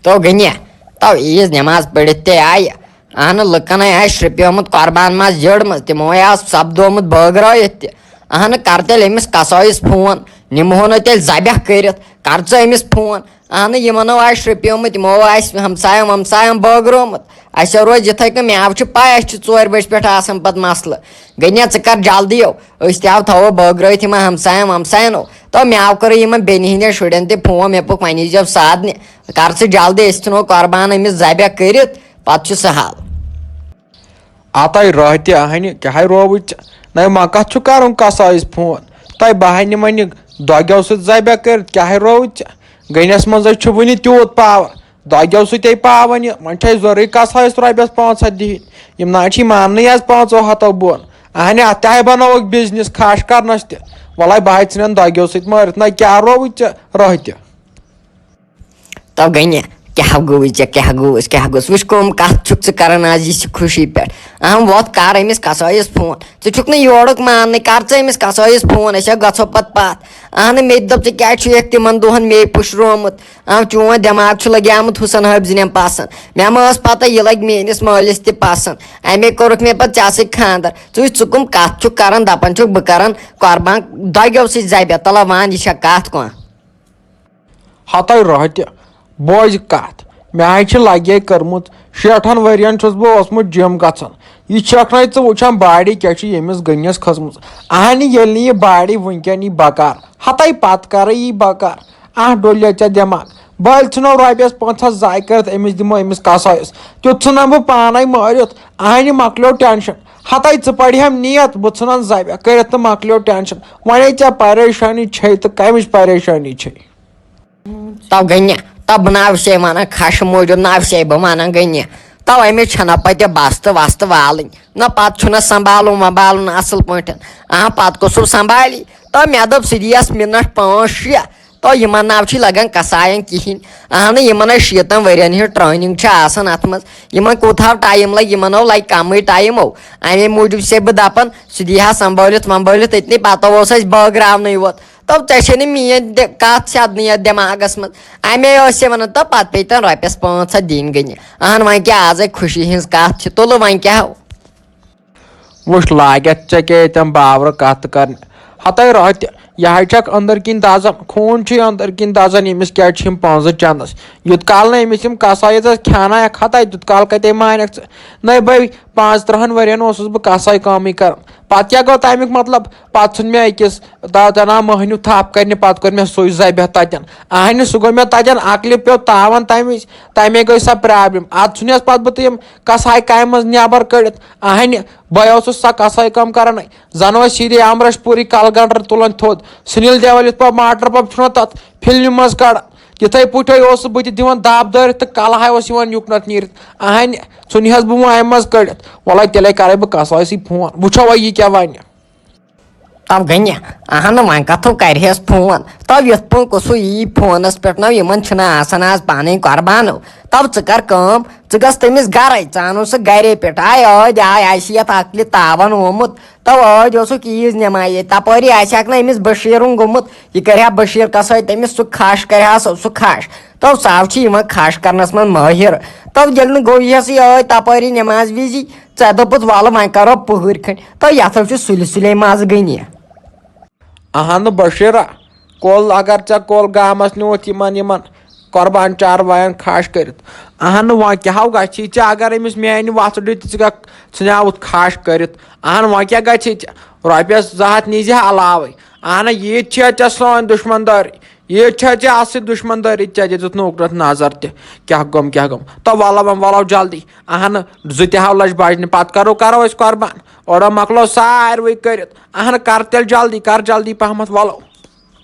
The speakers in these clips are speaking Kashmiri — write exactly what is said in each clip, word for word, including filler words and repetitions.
تو گٔنیا، تو عیٖذ نٮ۪ماز پٔرِتھ تہِ آیہِ۔ اہنہٕ، لُکن ہے آسہِ شرٛپیومُت قۄربان ماز یٔڑ منٛز، تِمو ہے آو سپدومُت بٲگرٲیِتھ تہِ۔ اہنہٕ، کر تیٚلہِ أمِس کسٲیِس فون، نِمہون نہٕ تیٚلہِ ذبح کٔرِتھ، کر ژٕ أمِس فون۔ اہنہٕ، یِمن ہو آسہِ شرٛپیومُت، یِمو ہو آسہِ ہمساین ومساین بٲگرومُت۔ اَسہِ ہو روزِ یِتھے کٔنۍ، مےٚ چھُ پاے اَسہِ چھُ ژورِ بجہِ پٮ۪ٹھ آسان پتہٕ مسلہٕ۔ گٔنیا، ژٕ کر جلدی یو، أسۍ تہِ آو تھاوو بٲگرٲیِتھ یِمن ہمساین ومساین ہو۔ تو مےٚ آو کٔر یِمن بیٚنہِ ہٕنٛدٮ۪ن شُرٮ۪ن تہِ فون، مےٚ پوٚک وۄنۍ ییٖزیو سادنہِ، کر ژٕ جلدی، أسۍ ژھٕنو قۄربان أمِس ذبح کٔرِتھ، پتہٕ چھُ سہل۔ آ تۄہہِ راتھ تہِ اہنہِ کیٛاہ ہے رووُے ژےٚ؟ نَے وۄنۍ کَتھ چھُ کَرُن کسایَس فون؟ تۄہہِ بہٕ ہَے نِمَن یہِ دۄگیو سۭتۍ ذبح کٔرِتھ، کیٛاہ ہے رووُے ژےٚ؟ گٔنٮ۪س منٛزَے چھُ وٕنہِ تیوٗت پاوَر، دۄگیو سۭتۍ پاوَن یہِ، وۄنۍ چھِ اَسہِ ضروٗری کسایَس رۄپیَس پانٛژھ ہَتھ دِہِنۍ۔ یِم نہ حظ چھِ ماننٕے آز پانٛژو ہَتو بۄن۔ اہنہِ اَتھ تہِ ہَے بَنووُکھ بِزنِس کھَش کَرنَس تہِ۔ وَلَے بہٕ ہَے ژھٕنَن دۄگیو سۭتۍ مٲرِتھ، نَے کیٛاہ رووُے ژےٚ راتھ تہِ؟ تو گٔنہِ، کیٛاہ گوٚوُے ژےٚ، کیٛاہ گوٚوُس، کیٛاہ گوٚوُس؟ وٕچھ کٕم کَتھ چھُکھ ژٕ کَران آز، یہِ چھِ خوشی پٮ۪ٹھ۔ اہم ووت، کَر أمِس کسٲیِس فون۔ ژٕ چھُکھ نہٕ یورُک ماننٕے، کَر ژٕ أمِس کسٲیِس فون، أسۍ ہا گژھو پَتہٕ پَتھ۔ اہنہٕ، مےٚ تہِ دوٚپ، ژٕ کیٛازِ چھُ یَتھ تِمَن دۄہَن مے پُشرومُت؟ اہم، چون دٮ۪ماغ چھُ لَگیٛامُت حُسن حٲفظِنٮ۪ن پَسنٛد۔ مےٚ ما ٲس پَتہ یہِ لَگہِ میٛٲنِس مٲلِس تہِ پَسنٛد۔ اَمے کوٚرُکھ مےٚ پَتہٕ ژےٚ سۭتۍ خانٛدر۔ ژٕ وٕچھ، ژٕ کٕم کَتھ چھُکھ کَران، دَپان چھُکھ بہٕ کَرَن قۄربان دۄگیو سۭتۍ ذبح۔ تَلہ وَن، یہِ چھا کَتھ کانٛہہ؟ ہتاے رۄہہ تہِ، بوزِ کتھ، مےٚ حظ چھِ لگے کٔرمٕژ۔ شیٹھن ؤرین چھُس بہٕ اوسمُت جم گژھان۔ یہِ چھکھ نَے ژٕ وٕچھان باڈی کیٛاہ چھِ ییٚمِس گٔنِس کھٔژمٕژ؟ اہنہِ، ییٚلہِ نہٕ یہِ باڈی وٕنکیٚن یی بکار، ہتاے پتہٕ کرے یی بکار۔ اہ ڈوٚلیا ژےٚ دٮ۪ماغ؟ بٔلۍ ژھٕنو رۄپیس پانٛژھ ہتھ ضایع کٔرِتھ، أمِس دِمو أمِس کسایس۔ تیُتھ ژھٕنن بہٕ پانے مٲرِتھ۔ اہنہِ مۄکلیو ٹینشن۔ ہتاے ژٕ پرِ ہم نیت، بہٕ ژھٕنن ذبح کٔرِتھ تہٕ مۄکلیو ٹینشن۔ وۄنۍ ژےٚ پریشانی چھے تہٕ کمِچ پریشانی چھے؟ تو گٔنہِ، تو بہٕ نہ وٕچھے ونان خشم موٗجوٗب، نہ وٕچھے بہٕ ونان گٔنہِ۔ تو أمِس چھنہ پتہٕ بستہٕ وستہٕ والٕنۍ، نہ پتہٕ چھُنہ سنبھالُن ونبھالُن اصل پٲٹھۍ۔ اہاں، پتہٕ کُس سُہ سنبھالی؟ تو مےٚ دوٚپ، سُہ دِیس مِنٹ پانٛژھ شےٚ۔ تو یِمن نہ چھُے لگان کساین کِہینۍ۔ اہنہٕ، یِمن ہے شیٖتن ؤرین ہٕنٛز ٹریننگ چھِ آسان اتھ منٛز۔ یِمن کوٗتاہ ٹایم لگہِ؟ یِمن ہو لگہِ کمٕے ٹایم ہو۔ امے موٗجوٗب چھُسے بہٕ دپان، سُہ دی ہا سنبھٲلِتھ ونبھٲلِتھ أتنی، پتہٕ اوس اسہِ بٲگراونٕے یوت۔ تو ژےٚ چھے نہٕ میٲنۍ دِ-، کتھ سیدنٕے یتھ دٮ۪ماغس منٛز۔ امے ٲس ژےٚ ونان، تو پتہٕ پیٚیہِ تن رۄپیس پانٛژھ ہتھ دِنۍ گٔنہِ۔ اہن، وۄنۍ کیٛاہ، ازے خوشی ہٕنٛز کتھ چھِ، تُلہٕ وۄنۍ کیٛاہ ہو۔ وٕچھ، لاگٮ۪تھ ژےٚ کیٛاہ ییٚتٮ۪ن باورٕ کتھ کرنہِ؟ ہتٲے راتہِ، یہِ ہاے چھکھ أنٛدٕر کِنۍ دزان، خوٗن چھُے أنٛدٕر کِنۍ دزان، ییٚمِس کیٛازِ چھِ یِم پونٛسہٕ چندس؟ یوٗت کال نہٕ أمِس یِم کسایہِ ژےٚ کھیٛانایکھ ہتاے، تیوٗت کال کتے مانکھ ژٕ؟ نَے بے، پانٛژھ ترٕٛہن ؤرین اوسُس بہٕ کسٲے کٲمٕے کران۔ پتہٕ کیٛاہ گوٚو تمیُک مطلب؟ پتہٕ ژھُن مےٚ أکِس تتھ انان مٔہنیوٗ تھپھ کرنہِ، پتہٕ کوٚر مےٚ سُے ذبح تتٮ۪ن۔ اہنہِ، سُہ گوٚو مےٚ تتٮ۪ن عقلہِ پیوٚو تاوان تمہِ وِزِ، تمے گٔے سۄ پرابلم۔ اتھ ژھُنیس پتہٕ بہٕ تِم کسایہِ کامہِ منٛز نٮ۪بر کٔڑِتھ۔ اہنہِ، بہٕ اوسُس سۄ کسٲے کٲم کران۔ زن اوس سیدے امرش پوٗری کلہٕ گنٛڈر تُلان تھوٚد، سنیل دیول یِتھ پٲٹھۍ ماٹر پمپ چھُنہ تتھ فلمہِ منٛز کڑان، تِتھے پٲٹھۍ اوسُس بہٕ تہِ دِوان دب دٲرِتھ تہٕ کلہٕ ہاے اوس یِوان یُکنتھ نیٖرِتھ۔ اہنہِ، ژھُنہِ حظ بہٕ وۄنۍ امہِ منٛز کٔڑِتھ۔ وَلَے تیٚلے کرے بہٕ کسٲیسٕے فون، وٕچھو وۄنۍ یہِ کیٛاہ ونہِ۔ تو گٔنہِ، اہن وۄنۍ کتھو کرِہس فون؟ تو یتھ پٲٹھۍ کُسُے یی فونس پٮ۪ٹھ؟ نو یِمن چھُنہ آسان آز پانے قربانو۔ تو ژٕ کر کٲم، ژٕ گژھ تٔمِس گرے، ژٕ انُن سُہ گرے پٮ۪ٹھ۔ آے ٲدۍ آے، آسہِ یتھ عقلہِ تاوان آمُت۔ تو ٲدۍ اوسُکھ عیٖذ نٮ۪مازے، تپٲری آسہِ ہاکھ نہ أمِس بشیرُن گوٚمُت، یہِ کرِ ہا بشیر کسٲے تٔمِس، سُہ کھش کرِ ہا سُہ، سُہ کھش۔ تو سُہ ہاو چھُ یِوان کھش کرنس منٛز مٲہِر۔ تو ییٚلہِ نہٕ گوٚو یِہسٕے ٲدۍ تپٲری نٮ۪ماز وِزی، ژےٚ دوٚپُتھ، وَلہٕ وۄنۍ کَرو پٕہٕرۍ کھٔنٛڈۍ۔ تہٕ یَتھ حظ چھُ سُلہِ سُلے مَزٕ گٔنہِ۔ اہنُ بشیرا، کول اگر ژےٚ کول گامس نیوٗتھ یِمن، یِمن قۄربان چاروایَن کھَش کٔرِتھ۔ اہنُ وۄنۍ کیٛاہ ہو گژھی ژےٚ اگر أمِس میٛانہِ وَژھٕ ڈُتہِ ژٕ گژھ، ژھٕنیٛاوُتھ کھَش کٔرِتھ؟ اہن وۄنۍ کیٛاہ گژھی ژےٚ؟ رۄپیَس زٕ ہَتھ نیٖزِ ہا علاوَے۔ اہنہ ییٖتۍ چھِ ژےٚ سٲنۍ دُشمن دٲری۔ یہِ چھا ژےٚ اَتھ سۭتۍ دُشمن دٲری؟ ژےٚ دِژٕتھ نوکرَس نظر تہِ، کیٛاہ گوٚم، کیٛاہ گوٚم؟ تہٕ وَلہٕ وۄنۍ وَلو جلدی۔ اَہنہٕ، زٕ تہِ ہاو لَچھ بَجنہِ، پَتہٕ کَرو، کَرو أسۍ قۄربان۔ اورٕ مۄکلو ساروٕے کٔرِتھ۔ اَہنہٕ، کَر تیٚلہِ جلدی، کَر جلدی پَہمَتھ، وَلو۔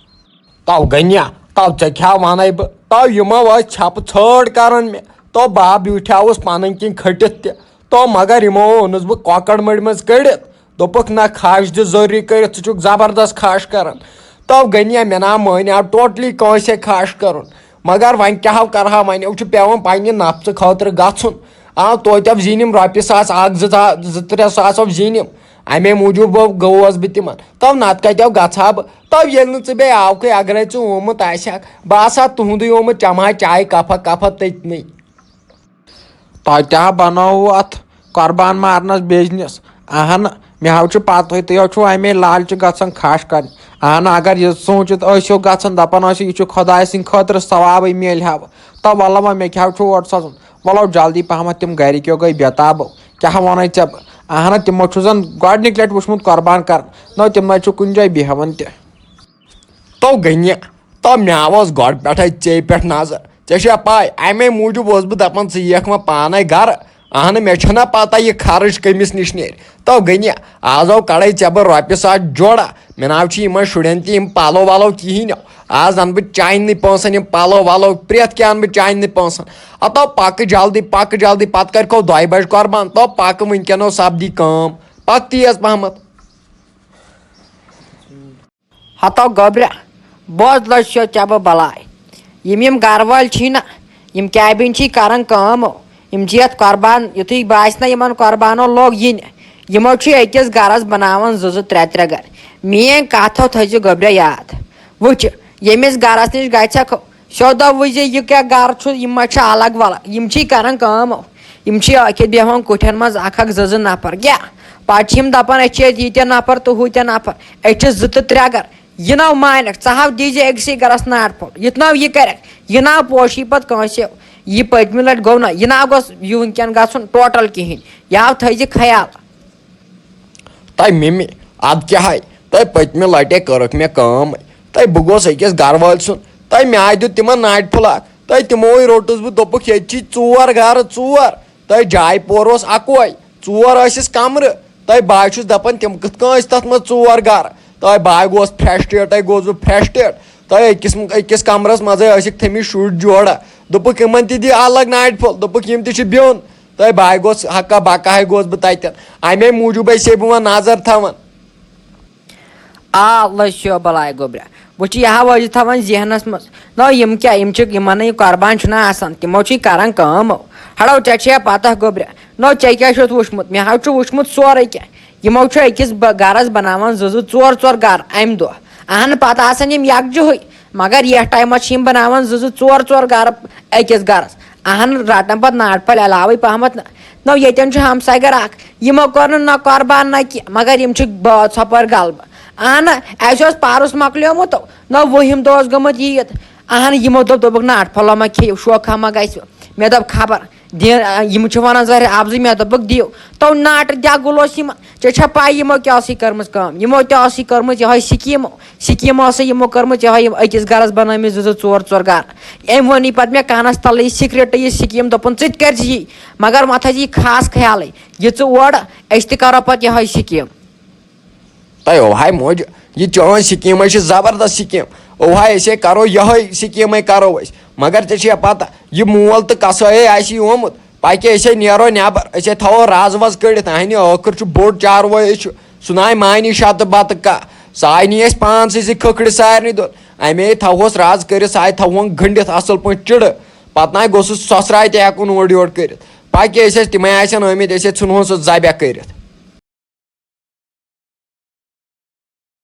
تو گٔنیا، تو ژےٚ کیٛاہ وَنَے بہٕ؟ تو یِمو ٲسۍ ژھٮ۪پہٕ ژھٲڑ کَران مےٚ۔ تو بہٕ بیوٗٹھیٛاوُس پَنٕنۍ کِنۍ کھٔٹِتھ تہِ۔ تو مگر یِمو اوٚنُس بہٕ کۄکَر مٔڑۍ منٛز کٔڑِتھ۔ دوٚپُکھ، "نہ، کھَش دِ ضروٗری کٔرِتھ، ژٕ چھُکھ زبردست کھَش کران۔" تو گٔنیا، مےٚ نا مٲنیو totally کٲنٛسے کھَش کرُن۔ مگر وۄنۍ کیٛاہ ہو کرٕ ہا، وۄنۍ چھُ پٮ۪وان پننہِ نفژٕ خٲطرٕ گژھُن۔ آ، توتہِ زیٖنِم رۄپیہِ ساس اکھ، زٕ سا-، زٕ ترٛےٚ ساس ہو زیٖنِم۔ اَمے موٗجوٗب گوٚوس بہٕ تِمن۔ تو نتہٕ کتہِ گژھٕ ہا بہٕ؟ تو ییٚلہِ نہٕ ژٕ بیٚیہِ آوکھٕے، اگرے ژٕ آمُت آسہِ ہاکھ، بہٕ آسہٕ ہا تُہُنٛدُے آمُت، چمہٕ ہا چاے کپا کپا تٔتنٕے۔ تۄہہِ تہِ ہا بنووُ اتھ قۄربان مارنس بزنس۔ اہن، مےٚ ہا چھُ پتہٕے، تُہۍ ہا چھِو امے لالچہِ گژھان خاش کرنہِ۔ اہن، اگر یہِ سوٗنٛچِتھ ٲسِو گژھان، دپان ٲسِو، یہِ چھُ خۄداے سٕنٛدِ خٲطرٕ ثوابٕے میلہِ ہا۔ تہٕ ولہٕ وۄنۍ مےٚ کیٛاہ چھُ اورٕ سوزُن؟ ولو جلدی پہمتھ، تِم گرِکیو گٔے بےٚ تابو۔ کیٛاہ ونے ژےٚ بہٕ؟ اہن، تِمو چھُ زن گۄڈنِچ لٹہِ وُچھمُت قۄربان کران۔ نہ، تِم نہ چھِ کُنہِ جایہِ بیہوان تہِ۔ تو غنی، تو مےٚ اوس گۄڈٕ پٮ۪ٹھَے ژے پٮ۪ٹھ نظر۔ ژےٚ چھےٚ پَے، اَمے موٗجوٗب اوسُس بہٕ دَپان، ژٕ یِیَکھ وۄنۍ پانَے گَرٕ۔ اَہنہٕ، مےٚ چھَنا پَتہ یہِ خرٕچ کٔمِس نِش نیرِ۔ تو غنی، آز آو کَڑَے ژےٚ بہٕ رۄپیہِ ساس جوڑا۔ مےٚ نہ حظ چھِ یِمَن شُرٮ۪ن تہِ یِم پَلو وَلو کِہیٖنۍ۔ آز اَنہٕ بہٕ چانہِ پونٛسَن یِم پَلو وَلو، پرٛٮ۪تھ کینٛہہ اَنہٕ بہٕ چانہِ پونٛسَن۔ ہتو پَکہٕ جلدی، پَکہٕ جلدی، پَتہٕ کَرِکھو دۄیہِ بَجہِ قۄربان۔ تو پَکہٕ، وٕنکٮ۪ن سَپدی کٲم۔ پَکھ تیز پَہمَتھ۔ ہتو گوٚبرِ، بوز لٔج چھو ژےٚ بہٕ بلاے۔ یِم یِم گرٕ وٲلۍ چھی نہ، یِم کیبن چھی کران کٲم، یِم چھی یتھ قربان، یُتھُے باسہِ نہ یِمن قربانو لوگ یِنہِ، یِمو چھی أکِس گرس بناوان زٕ زٕ ترٛےٚ ترٛےٚ گرٕ۔ میٲنۍ کتھ تھٲیزِ گوٚبرِ یاد۔ وٕچھ، ییٚمِس گرس نِش گژھکھ، سیوٚد دَپوُے زِ یہِ کیٛاہ گرٕ چھُ، یِم ما چھِ الگ ولگ، یِم چھی کران کٲم، یِم چھی ٲکِتھ بیٚہوان کُٹھٮ۪ن منٛز اکھ اکھ زٕ زٕ نفر۔ کیٛاہ؟ پتہٕ چھِ یِم دپان، أسۍ چھِ ییٚتہِ ییٖتیٛاہ نفر تہٕ ہُتیٛاہ نفر، أسۍ چھِ زٕ تہٕ ترٛےٚ گرٕ۔ یہِ ناو مانکھ، ژٕ ہاو دیٖزِ أکسٕے گرس ناٹہِ پھوٚل، یُتھ ناو یہِ کرکھ، یہِ ناو پوشی پتہٕ کٲنٛسہِ۔ یہِ پٔتمہِ لٹہِ گوٚو نہ، یہِ ناو گوٚژھ یہِ وٕنکٮ۪ن گژھُن ٹوٹل کِہینۍ۔ یہِ ہاو تھٲیزِ خیال۔ تۄہہِ مِمہِ، اَدٕ کیٛاہ ہاے؟ تۄہہِ پٔتمہِ لٹہِ کٔرٕکھ مےٚ کٲم۔ تۄہہِ بہٕ گوس أکِس گرٕ وٲلۍ سُنٛد۔ تۄہہِ مےٚ آے دیُت تِمن ناٹہِ پھوٚل اکھ۔ تۄہہِ تِموٕے روٚٹُس بہٕ، دوٚپُکھ، ییٚتہِ چھی ژور گرٕ، ژور۔ تۄہہِ جاے پور اوس اکوے، ژور ٲسِس کمرٕ۔ تۄہہِ بہٕ چھُس دپان، تِم کِتھ کٔنۍ ٲسۍ تتھ منٛز ژور گرٕ؟ تۄہہِ بہٕ گوس فرسٹریٹ، تۄہہِ گوس بہٕ فرسٹریٹ۔ تۄہہِ أکِس، أکِس کمرس منٛزے ٲسِکھ تھٲمٕتۍ شُرۍ جوڑا۔ دوٚپُکھ، یِمن تہِ دِ الگ ناٹہِ پھوٚل۔ دوٚپُکھ، یِم تہِ چھِ بیوٚن۔ تہٕ بہٕ گوس ہکا بکا ہے گوس بہٕ تتٮ۪ن۔ امے موٗجوٗب ہے بہٕ وۄنۍ نظر تھاوان۔ آ، لٔج شو بلاے گوٚبرا۔ وۄنۍ چھِ یہِ ہا وٲجِتھ تھاوان ذہنس منٛز۔ نو، یِم کیٛاہ، یِم چھِ، یِمن نہٕ یہِ قربان چھُنہ آسان، تِمو چھُ یہِ کران کٲم۔ ہڑو، ژےٚ چھےٚ پتہ گوٚبرا۔ نو، ژےٚ کیٛاہ چھُتھ وُچھمُت؟ مےٚ حظ چھُ وُچھمُت سورُے کینٛہہ۔ یِمو چھُ أکِس ب-، گرس بناوان زٕ زٕ ژور ژور گرٕ امہِ دۄہ۔ اہن، پتہٕ آسان یِم یکجہٕے، مگر یتھ ٹایمس چھِ یِم بناوان زٕ زٕ ژور ژور گرٕ أکِس گرس۔ اہن، رٹان پتہٕ ناٹہِ پھلۍ علاوے پہمتھ نہ۔ نو، ییٚتٮ۪ن چھُ ہمساے گرٕ اکھ، یِمو کوٚر نہٕ نہ قۄربان نہ کینٛہہ، مگر یِم چھِ بٲژ ژھۄپٲرۍ غلبہٕ۔ اہن، اسہِ اوس پرُس مۄکلیومُت، نو، وُہِم دۄہ اوس گوٚمُت عیٖد۔ اہن، یِمو دوٚپ، دوٚپُکھ، ناٹہِ پھوٚل ما کھیٚیِو، شوقہ ما گژھِ؟ مےٚ دوٚپ، خبر۔ دِ-، یِم چھِ وَنان، ظٲہِر اَپزٕے، مےٚ دوٚپُکھ، دِیِو۔ تو ناٹہٕ دٮ۪گُل اوس یِمَن۔ ژےٚ چھےٚ پَے یِمو کیٛاہ ٲسٕے کٔرمٕژ کٲم؟ یِمو تہِ ٲسٕے کٔرمٕژ یِہوٚے سِکیٖم۔ سِکیٖم ٲسٕے یِمو کٔرمٕژ یِہوٚے، یِم أکِس گَرَس بَنٲومٕتۍ زٕ زٕ ژور ژور گَرٕ۔ أمۍ ووٚن یہِ پَتہٕ مےٚ کَنَس تَلٕے یہِ سِکرِٹ، یہِ سِکیٖم، دوٚپُن، "ژٕ تہِ کَرِ زِ یی، مگر وۄنۍ تھٲیزِ یہِ خاص خیالٕے۔ یہِ ژٕ اورٕ، أسۍ تہِ کَرو پَتہٕ یِہوٚے سِکیٖم۔" تۄہہِ اوہاے موج، یہِ چٲنۍ سِکیٖم ہے چھِ زبردست سِکیٖم۔ اوہاے، أسے کرو یِہوٚے سِکیٖمے کرو أسۍ۔ مگر ژےٚ چھےٚ پتہ، یہِ مول تہٕ کسٲے آسہِ یہِ آمُت، پکہِ أسے نیرو نٮ۪بر، أسے تھاوو رز وز کٔڑِتھ۔ اہنہِ ٲخٕر چھُ بوٚڑ چاروٲے، أسۍ چھُ سُہ ناے معنی شتہٕ بتہٕ کا، سُہ آے نی اَسہِ پانسٕے سۭتۍ کھٔکھرِ سارنٕے دۄن۔ اَمے تھاوہوس رز کٔرِتھ، سُہ آے تھاوہون گٔنڈِتھ اصل پٲٹھۍ چِڑٕ۔ پتہٕ ناے گوٚژھُس سۄسراے تہِ ہٮ۪کُن اورٕ یورٕ کٔرِتھ۔ پکہِ أسۍ ٲسۍ تِمے آسن آمٕتۍ، أسے ژھٕنہون سُہ ذبح کٔرِتھ۔